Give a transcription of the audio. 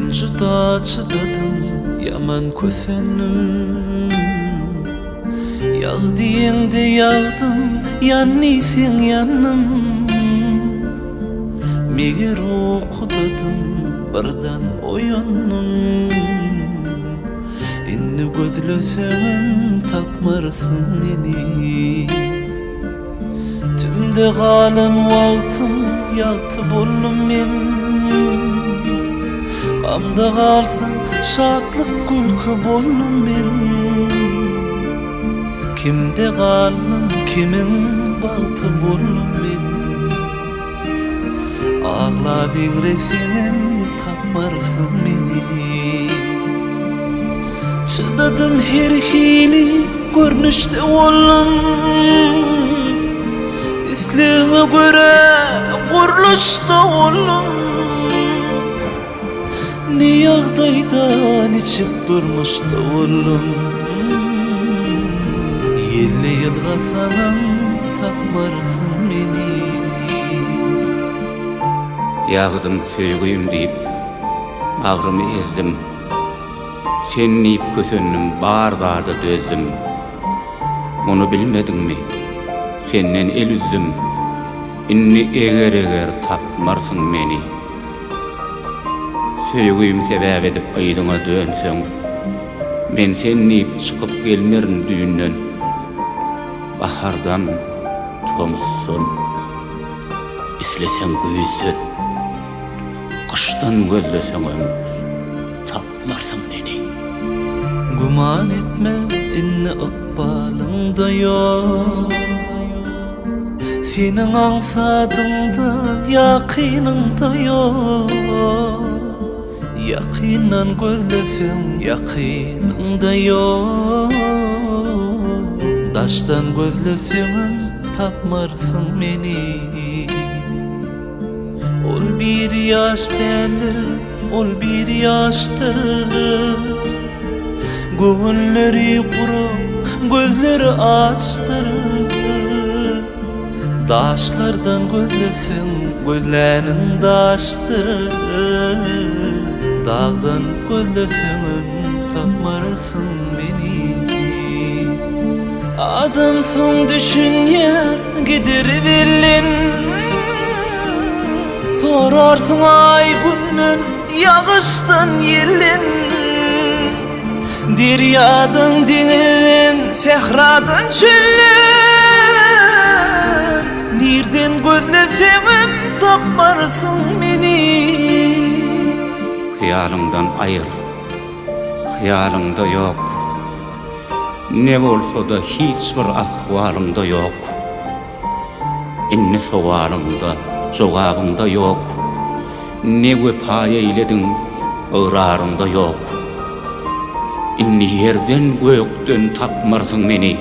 Men juda çydadym, ýaman kösendim. Ýag diýeňde ýagdym, ýan diýseň ýandym. Meger ukudadym, birden oýandym. Indi gözleseňem tapmarsyň meni. Tümde galan wagtym ýagty boldum men. Gamda galsaň şatlyk gülki boldum men. Kimde galdyň kimiň bagty boldum men. Aglap eňreseňem tapmarsyň meni. Çydadym her hili görnüşde boldum. Islegiňe görä gurluşda boldum. Ne ýagdaýda niçik durmuşda boldum. Ýelle ýylgasaňam tapmarsyň meni. Ýagdym söýgim diýip bagrymy ezdim. Sen diýip kösendim bar zada dözdüm. Muny bilmediňmi? Senden el üzdüm. Indi eger-eger tapmarsyň meni. Söýgim sebäp edip yzyňa dönseň, Men sen diýip çykyp gelmerin düýnden. Bahardan, tomusdan, isleseň güýzden, Gyşdan gözleseňem tapmarsyň meni. Güman etme indi ykbalyňda ýok. Seniň aňsadyňda ýakynyňda ýok. Ýakyndan gözleseň ýakynyňda ýok. Daşdan gözleseňem tapmarsyň meni. Ol biri ýaş däldir, ol biri ýaşdyr. Göwünleri gurak, gözleri açdyr. Daşlardan gözleseň, gözläniň daşdyr. Dagdan gözleseňem tapmarsyň meni. Adam soň düşünýär, gider welin. Sorarsyň aý-günden, ýagyşdan, ýelden, Derýadan, deňizden, sähradan, çölden, Nirden gözleseňem tapmarsyň meni. Hyýalyňdan aýyr, hyýalyňda ýok. Ne bolsa-da hiç bir ahwalyňda ýok. Indi sowalyňda, jogabyňda ýok, Ne wepa eýlediň, ygraryňda ýok. Indi ýerden-gökden tapmarsyň meni.